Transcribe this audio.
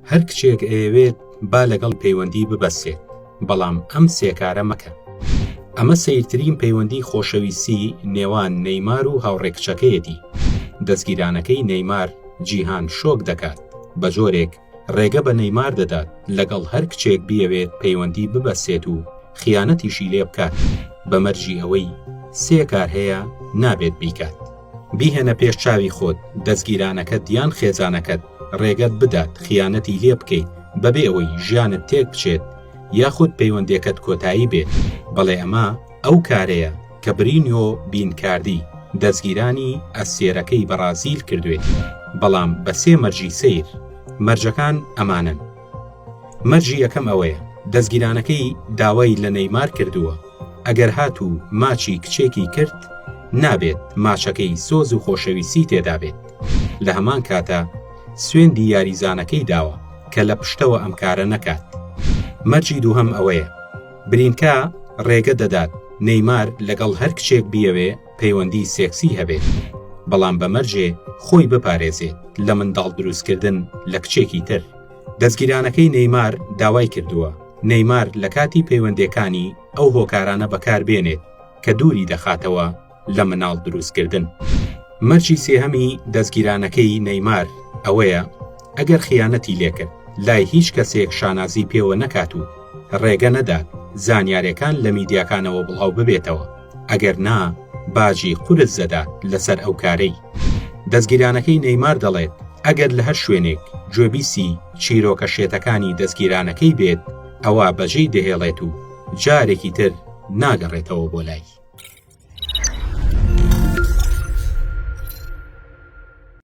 هەر کچێک ئەیەوێت با لەگەڵ پەیوەندی ببەستێت بەڵام ئەم سێ کارە مەکە. ئەمە سەیرترین پەیوەندی خۆشەویستی نێوان نەیمار و هاوڕێ کچەکەیەتی. دەستگیرانەکەی نەیمار جیهان شۆک دەکات بە جۆرێک ڕێگە بە نەیمار دەدات لەگەڵ هەر کچێک بیەوێت پەیوەندی ببەستێت و خیانەتیشی لێ بکات بە مەرجی ئەوەی سێ کار هەیە نابێت بیکات. بیهێنە پێش چاوی خۆت دەستگیرانەکەت یان خێزانەکەت ڕێگەت بدات خیانەتی لێ بکەیت بەبێ ئەوەی ژیانت تێک بچێت یاخود پەیوەندێکەت کۆتایی بێت، بەڵێ ئەمە ئەو کارەیە کە برینیۆ بینکاردی دەستگیرانی ئەستێرەکەی بەڕازیل کردوێتی، بەڵام بە سێ مەرجی سەیر، مەرجەکان ئەمانەن. مەرجی یەکەم ئەوەیە دەستگیرانەکەی داوای لە نەیمار کردووە ئەگەر هاتوو ماچی کچێکی کرد نابێت ماچەکەی سۆز و خۆشەویستی تێدابێت، لە هەمان کاتا سوێندی یاریزانەکەی داوە کە لە پشتەوە ئەم کارە نەکات. مەرجی دووهەم ئەوەیە برینکا ڕێگە دەدات نەیمار لەگەڵ هەر کچێک بیەوێ پەیوەندی سێکسی هەبێت، بەڵام بە مەرجێ خۆی بپارێزێت لە منداڵ دروستکردن لە کچێکی تر. دەستگیرانەکەی نەیمار داوای کردووە نەیمار لە کاتی پەیوەندێکانی ئەو هۆکارانە بەکار بێنێت کە دووری دەخاتەوە لە مناڵ دروستکردن. مەرجی سێهەمی دەستگیرانەکەی نەیمار ئەوەیە ئەگەر خیانەتی لێکرد لای هیچ کەسێک شانازی پێوە نەکات و ڕێگە نەدات زانیارەکان لە میدیاکانەوە بڵاو ببێتەوە ئەگەر نا باجی قورس دەدات لەسەر ئەو کارەی. دەستگیرانەکەی نەیمار دەڵێت ئەگەر لە هەر شوێنێک گوێبیسی چیرۆکە شێتەکانی دەستگیرانەکەی بێت ئەوا بەجێی دەهێڵێت و جارێکی تر ناگەڕێتەوە بۆ لای.